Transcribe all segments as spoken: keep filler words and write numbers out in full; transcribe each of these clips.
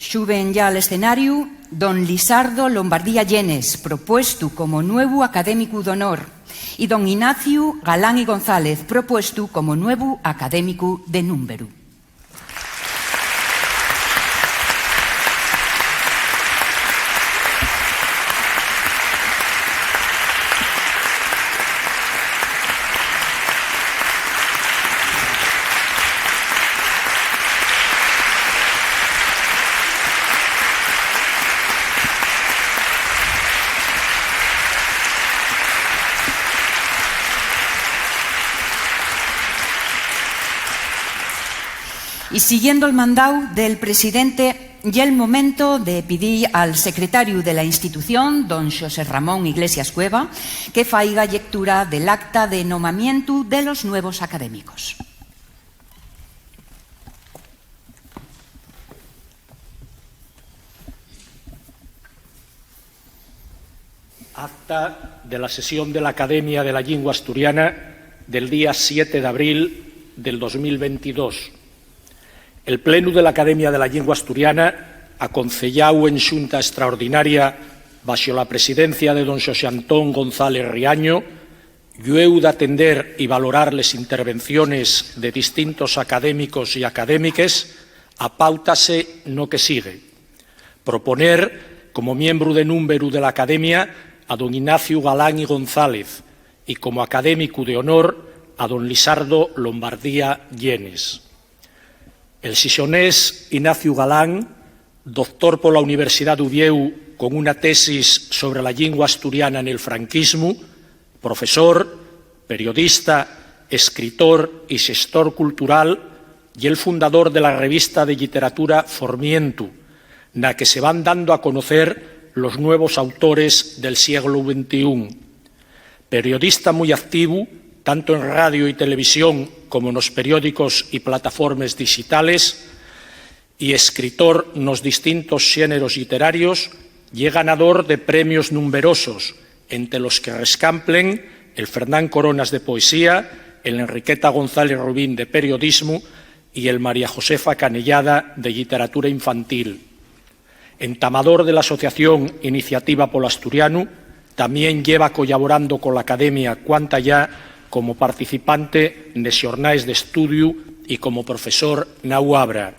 Xuben ya al escenariu don Lisardo Lombardía Llenes, propuestu como nuevu académicu d'honor, y don Ignaciu Galán y González, propuestu como nuevu académicu de númberu. Y siguiendo'l mandau del presidente, ye'l momento de pidir al secretariu de la institución, don Xosé Ramón Iglesias Cueva, que faiga llectura del acta de nomamientu de los nuevos académicos. Acta de la sesión de la Academia de la Llingua Asturiana del día siete d'abril del dos mil ventidós. El plenu de la Academia de la Llingua Asturiana, aconceyáu en xunta extraordinaria baxo la presidencia de don Xosé Antón González Riaño, llueu d'atender y valorar les intervenciones de distintos académicos y académiques, apáutase no que sigue: proponer como miembru de númberu de la Academia a don Ignaciu Galán y González y como académicu de honor a don Lisardo Lombardía Llenes. El xixonés Ignaciu Galán, doctor pola Universidá d'Uviéu con una tesis sobre la llingua asturiana nel franquismu, profesor, periodista, escritor y xestor cultural, ye'l fundador de la revista de lliteratura Formientu, na que se van dando a conocer los nuevos autores del sieglu ventiún. Periodista mui activu, tanto en radio y televisión como nos periódicos y plataformes dixitales, y escritor nos distintos xéneros lliterarios, ye ganador de premios numberosos, ente los que rescamplen el Fernán Coronas de poesía, el Enriqueta González Rubín de periodismu y el María Josefa Canellada de lliteratura infantil. Entamador de la asociación Iniciativa pol Asturianu, tamién lleva collaborando cola Academia cuanta yá como participante nes xornais d'estudiu y como profesor na UABRA.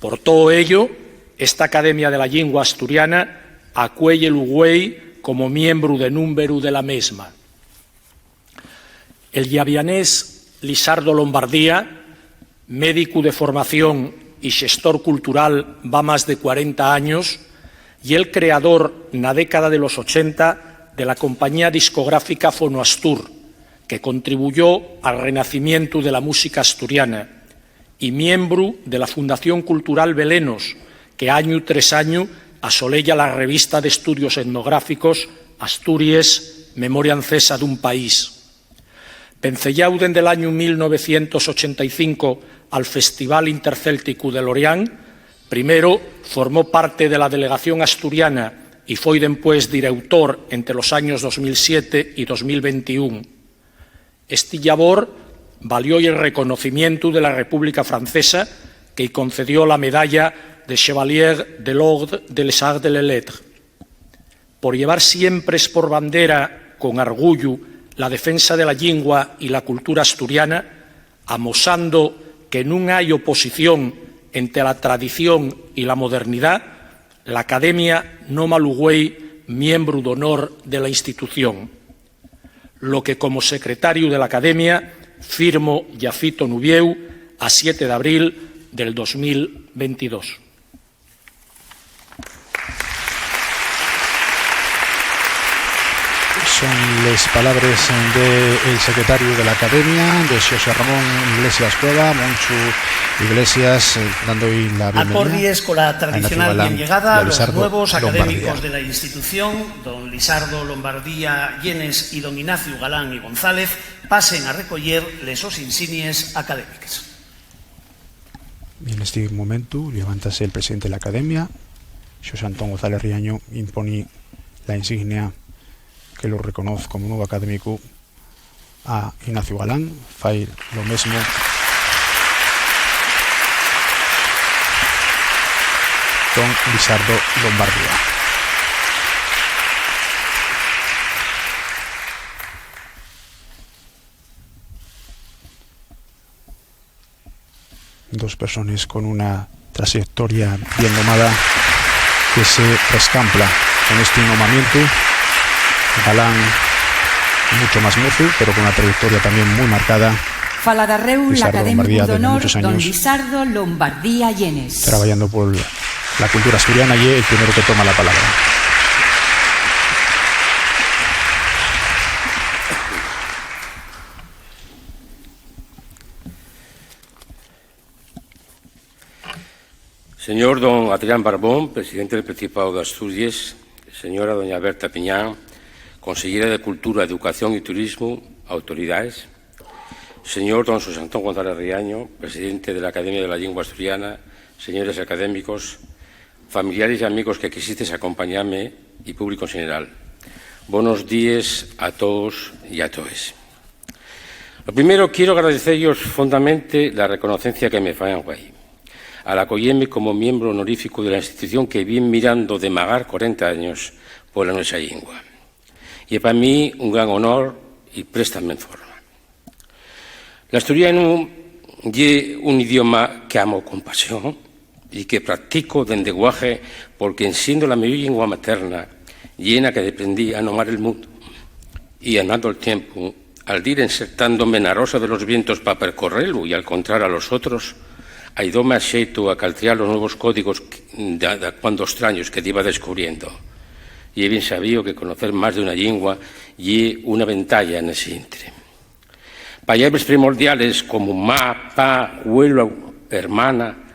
Por too ello, esta Academia de la Llingua Asturiana acuéyelu güei como miembru de númberu de la mesma. El llavianés Lisardo Lombardía, médicu de formación y xestor cultural va más de cuarenta años, ye'l creador, na década de los ochenta, de la compañía discográfica Fonoastur, que contribuyó al renacimientu de la música asturiana, y miembru de la Fundación Cultural Belenos, que añu tres añu asoleya la revista d'estudios etnográficos Asturies, memoria ancesa d'un país. Venceyáu dende l'añu mil novecientos ochenta y cinco al Festival Intercélticu de Lorient, primero formó parte de la delegación asturiana y foi dempués direutor ente los años dos mil siete y dos mil ventiún. Esti llabor valió-y el reconocimientu de la República Francesa, que-y concedió la medalla de Chevalier de l'Ordre de les Arts et des Lettres. Por llevar siempres por bandera, con argullu, la defensa de la llingua y la cultura asturiana, amosando que nun hai oposición ente la tradición y la modernidá, la Academia nómalu güei miembru d'honor de la institución, lo que, como secretariu de la Academia, firmo ya fito n'Uviéu a siete d'abril del dos mil ventidós. Son les palabres del secretariu de la Academia, de Xosé Ramón Iglesias Cueva. Monchu Iglesias, eh, dando-y la bienvenida. Acordies cola tradicional bien llegada, los nuevos académicos de la institución, don Lisardo Lombardía Llenes y don Ignacio Galán y González, pasen a recoyer les sos insignies académiques. Y nesti momentu, llevántase el presidente de la Academia, Xosé Antón González Riaño, imponi la insignia que lo reconoz como nuevo académico a Ignacio Galán, fai lo mesmo. Don Lizardo Lombardía. Dos persones con una trayectoria bien domada que se rescampla con este nomamiento. Galán, mucho más mozo, pero con una trayectoria también muy marcada. Fala darréu Lizardo l'académicu Lombardía, d'honor, muchos años don Lizardo Lombardía Llenes. Trabajando por la cultura asturiana, y el primero que toma la palabra. Señor don Adrián Barbón, presidente del Principado de Asturias, señora doña Berta Piñán, consellera de Cultura, Educación y Turismo, autoridades, señor don Xosé Antón González Riaño, presidente de la Academia de la Lengua Asturiana, señores académicos, familiares y amigos que quisisteis acompañame y público en general. Bonos díes a todos y a toes. Lo primero, quiero agradeceyos fondamente la reconocencia que me faen güei, al acoyeme como miembro honorífico de la institución que vien mirando de magar cuarenta años pola nuestra llingua. Ye pa mí un gran honor y préstame en forma. L'asturianu ye un idioma que amo con pasión y que practico dende guaje, porque, en siendo la meyo llingua materna, ye na que deprendí a nomar el mundu. Y andando el tiempu, al dir ensertándome na rosa de los vientos pa percorrelu y alcontrar a los otros, aidóme a xeitu a caltriar los nuevos códigos que, da, da cuando estraños que diba descubriendo. Ye bien sabío que conocer más d'una llingua ye una ventaya nesi intre. Pallabres primordiales como ma, pa, güelu, hermana,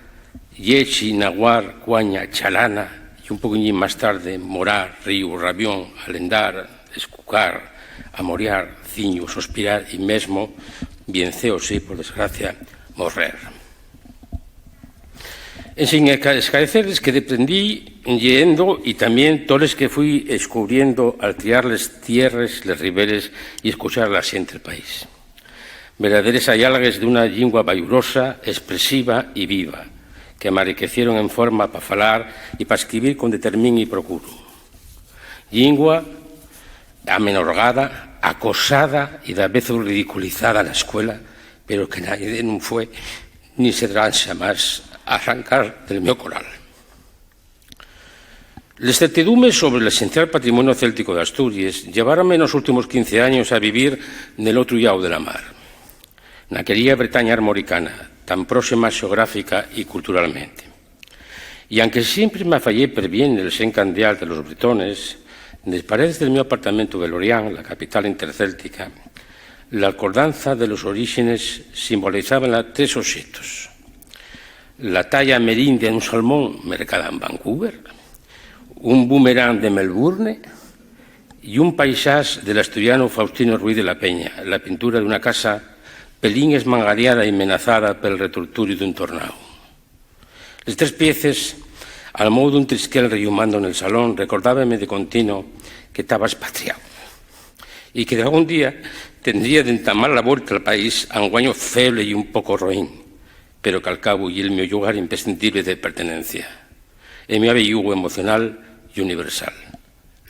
yechi, naguar, cuaña, chalana, y un poquiñín más tarde, morar, ríu, rabión, alendar, escucar, amoriar, ciñu, sospirar y mesmo, bien ceo, sí, por desgracia, morrer. Ensin esca-, escaecerles que deprendí lleendo y tamién toles que fui escubriendo al triar les tierres, les riberes y escuchar a la xente del país. Verdaderes ayalgues d'una llingua bayurosa, espresiva y viva, que m'ariquecieron en forma pa falar y pa escribir con determín y procuru. Llingua amenorgada, acosada y davezu ridiculizada na escuela, pero que naide nun fue ni sedrá xamás arrancar del mio coral. Les certidumes sobre l'esencial patrimonio céltico d'Asturies llevárame nos últimos quince años a vivir nel otru llau de la mar, na querida Bretaña armoricana, tan próxima xeográfica y culturalmente. Y anque siempre m'afayé per bien del sen candial de los bretones, nes paredes del mio apartamentu de Lorient, la capital intercéltica, l'alcordanza de los oríxenes simbolizábala tres oxetos: la talla merindia d'un salmón mercada en Vancouver, un boomerang de Melbourne y un paisás del asturianu Faustino Ruiz de la Peña, la pintura d'una casa pelín esmangariada y menazada pel returturiu d'un tornáu. Les tres pieces, al mou d'un trisquel rellumando nel salón, recordábeme de continuo que taba espatriao y que dalgún día tendría d'entamar la vuelta al país, anguaño feble y un poco roín, pero qu'al cabu ye'l mio llugar imprescindible de pertenencia, el mio abellugu emocional y universal,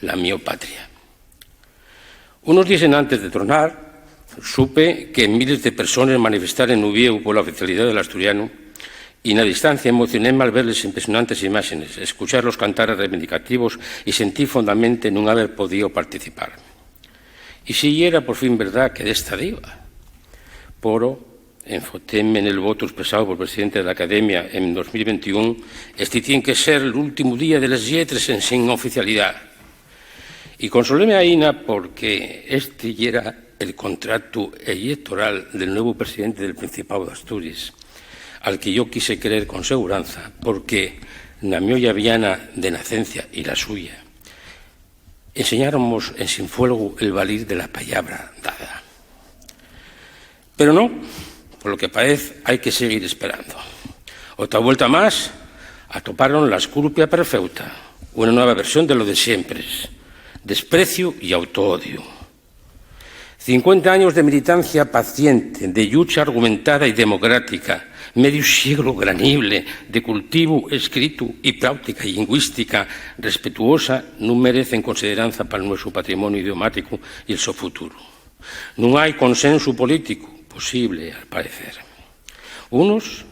la mio patria. Unos díes enantes de tornar, supe que miles de persones manifestaren n'Uviéu pola oficialidá del asturianu, y na distancia emocionéme al ver les impresionantes imáxenes, escuchar los cantares reivindicativos y sentí fondamente nun haber podío participar. Y si yera por fin verdá que d'esta diba. Poro, enfotéme nel votu espresao pol presidente de l'Academia en dos mil ventiún, esti tien que ser l'últimu día de les lletres ensin oficialidá. Y consoléme aínda porque esti yera el contratu ellectoral del nuevu presidente del Principáu d'Asturies, al que yo quise creer con seguranza, porque, na mio llaviana de nacencia y la suya, enseñáronmos ensin fuelgu el valir de la pallabra dada. Pero non, polo que paez, hai que seguir esperando. Otra vuelta más, atoparon la esculpia perfeuta, una nueva versión de lo de siempre: despreciu y autoodiu. Cincuenta años de militancia paciente, de llucha argumentada y democrática, Mediu sieglu granible de cultivu, escritu y práutica llingüística respetuosa nun merecen consideranza pal nuesu patrimoniu idiomáticu y el so futuru. Nun hai consensu políticu posible, al parecer. Unos,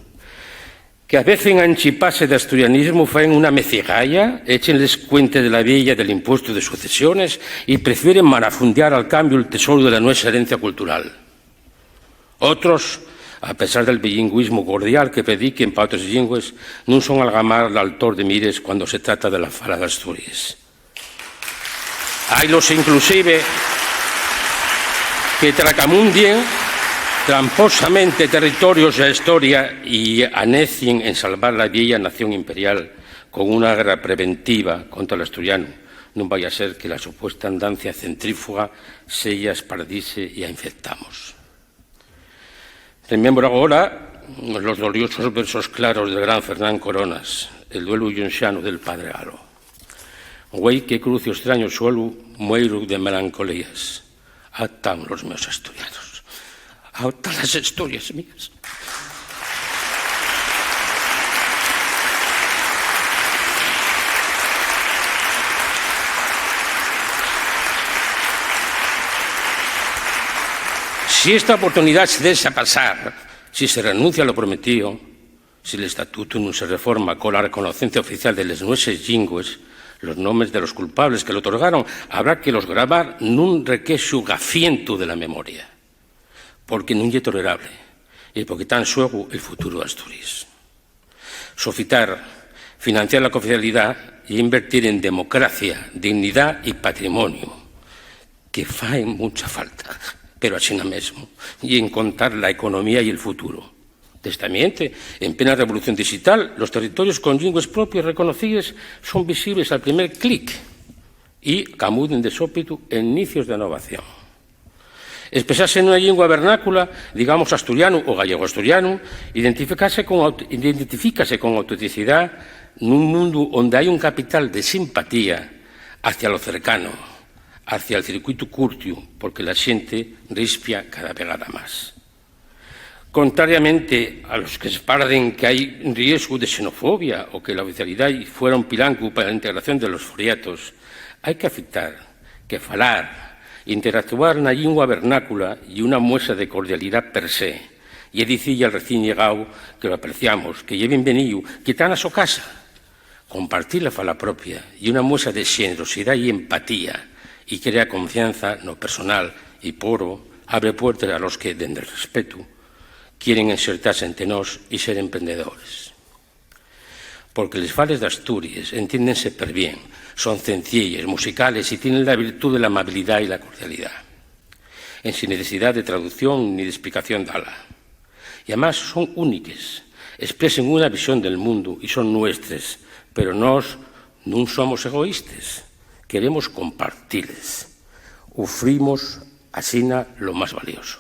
que avecen a enchipase d'asturianismu, faen una mecigaya, échenles cuente de la vieya del impuestu de sucesiones y prefieren marafundiar al cambiu el tesoru de la nuesa herencia cultural. Otros, a pesar del bilingüismu cordial que prediquen pa otres llingües, nun son algamar l'altor de mires cuando se trata de la fala d'Asturies. Hailos inclusive que tracamundien tramposamente territorios y historia y anecien en salvar la vieya nación imperial con una guerra preventiva contra l'asturianu. Nun vaya a ser que la supuesta andancia centrífuga seya a esparcise y a infectamos. Remembro agora los doliosos versos claros del gran Fernán Coronas, El duelu yunxanu del padre Galo. Güei que crucio estraño suelu, mueiru de melancolíes. Atan los meos asturianos. Atan las historias mías. Si esta oportunidá se dexa pasar, si se renuncia a lo prometío, si l'estatutu nun se reforma cola reconocencia oficial de les nueses llingües, los nomes de los culpables que l'otorgaron habrá que los gravar nun requexu gafientu de la memoria, porque nun ye tolerable y porque ta en xuegu el futuru d'Asturies. Sofitar, financiar la cooficialidá ye invertir en democracia, dignidá y patrimoniu, que faen muncha falta, pero asina mesmo, y en contar la economía y el futuru. D'esti ambiente, en plena revolución dixital, los territorios con llingües propies reconocíes son visibles al primer clic y camuden de sópitu en nicios de innovación. Espresase nuna llingua vernácula, digamos asturianu o gallego-asturianu, identificase con aut-, identifícase con autenticidá nun mundu onde hai un capital de simpatía hacia lo cercano, hacia el circuitu curtiu, porque la xente rispia cada vegada más. Contrariamente a los que esparden que hai riesgu de xenofobia o que la oficialidá fuera un pilancu pa la integración de los foriatos, hai que aceptar que falar, interactuar na llingua vernácula ye una muestra de cordialidá per se, ye dicille al recién llegáu que lo apreciamos, que ye bienveníu, que ta na so casa. Compartir la fala propia ye una muestra de xenerosidá y empatía, y crea confianza no personal, y poro abre puertes a los que, dende el respetu, quieren enxertase ente nós y ser emprendedores. Porque les fales d'Asturies entiéndense perbién, son cencielles, musicales y tienen la virtú de l'amabilidá y la cordialidá. Ensin necesidá de traducción ni d'esplicación dala. Y amás son úniques, espresen una visión del mundu y son nuestres, pero nós nun somos egoístes, queremos compartiles. Ufrimos asina lo más valioso.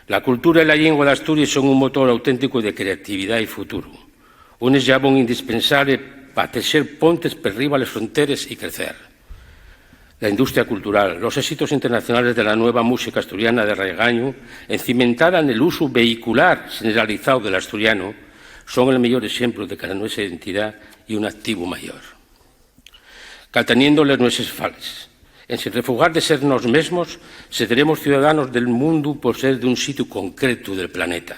La cultura y la llingua d'Asturies son un motor auténticu de creatividá y futuru, un esllavón indispensable pa texer pontes perriba les fronteres y crecer. La industria cultural, los éxitos internacionales de la nueva música asturiana de raigañu, encimentada nel usu vehicular xeneralizáu del asturianu, son el meyor exemplu de que la nuestra identidá ye un activu mayor. Calteniendo les nueses fales, ensin refugar de ser nós mesmos, sederemos ciudadanos del mundu por ser d'un sitiu concretu del planeta.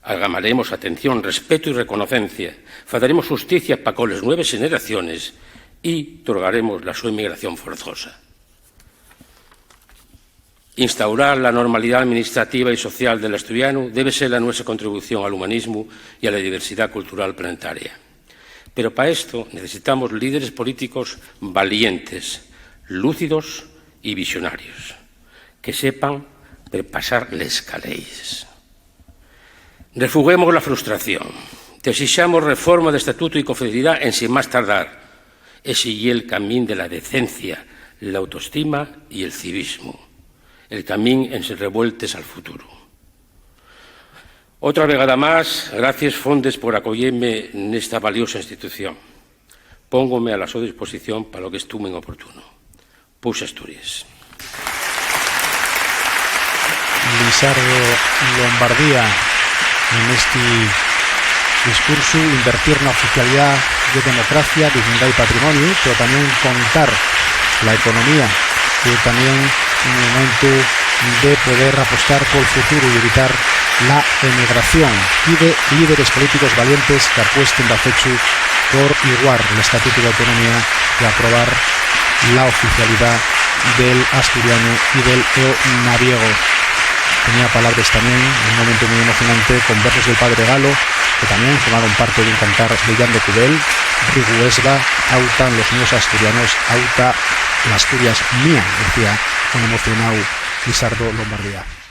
Algamaremos atención, respetu y reconocencia, fadaremos xusticia pa coles nueves xeneraciones y torgaremos la so inmigración forzosa. Instaurar la normalidá administrativa y social del asturianu debe ser la nuestra contribución al humanismu y a la diversidá cultural planetaria. Pero pa esto necesitamos líderes políticos valientes, lúcidos y visionarios, que sepan perpasar les caleyes. Refuguemos la frustración. Desixamos reforma d'estatutu y cooficialidá ensin más tardar. Esi ye'l camín de la decencia, l'autoestima y el civismu. El camín ensin revueltes al futuru. Otra vegada más, gracies fondes por acoyeme nesta valiosa institución. Póngome a la so disposición pa lo qu'estimen oportuno. Puxa Asturies. Lizardo Lombardía, Nesti discursu, invertir na oficialidá ye democracia, dignidá y patrimoniu, pero tamién contar la economía ye tamién un momentu de poder apostar pol futuru y evitar la emigración. Pide líderes políticos valientes qu'apuesten dafechu por iguar l'estatutu d'autonomía y aprobar la oficialidá del asturianu y del eonaviego. Tenía palabres tamién, un momentu mui emocionante, con versos del Padre Galo, que tamién formaron parte d'un cantar de Jan de Cubel, Riguesba, Autan los míos asturianos, auta l'Asturias mía, decía un emocionáu Lisardo Lombardía.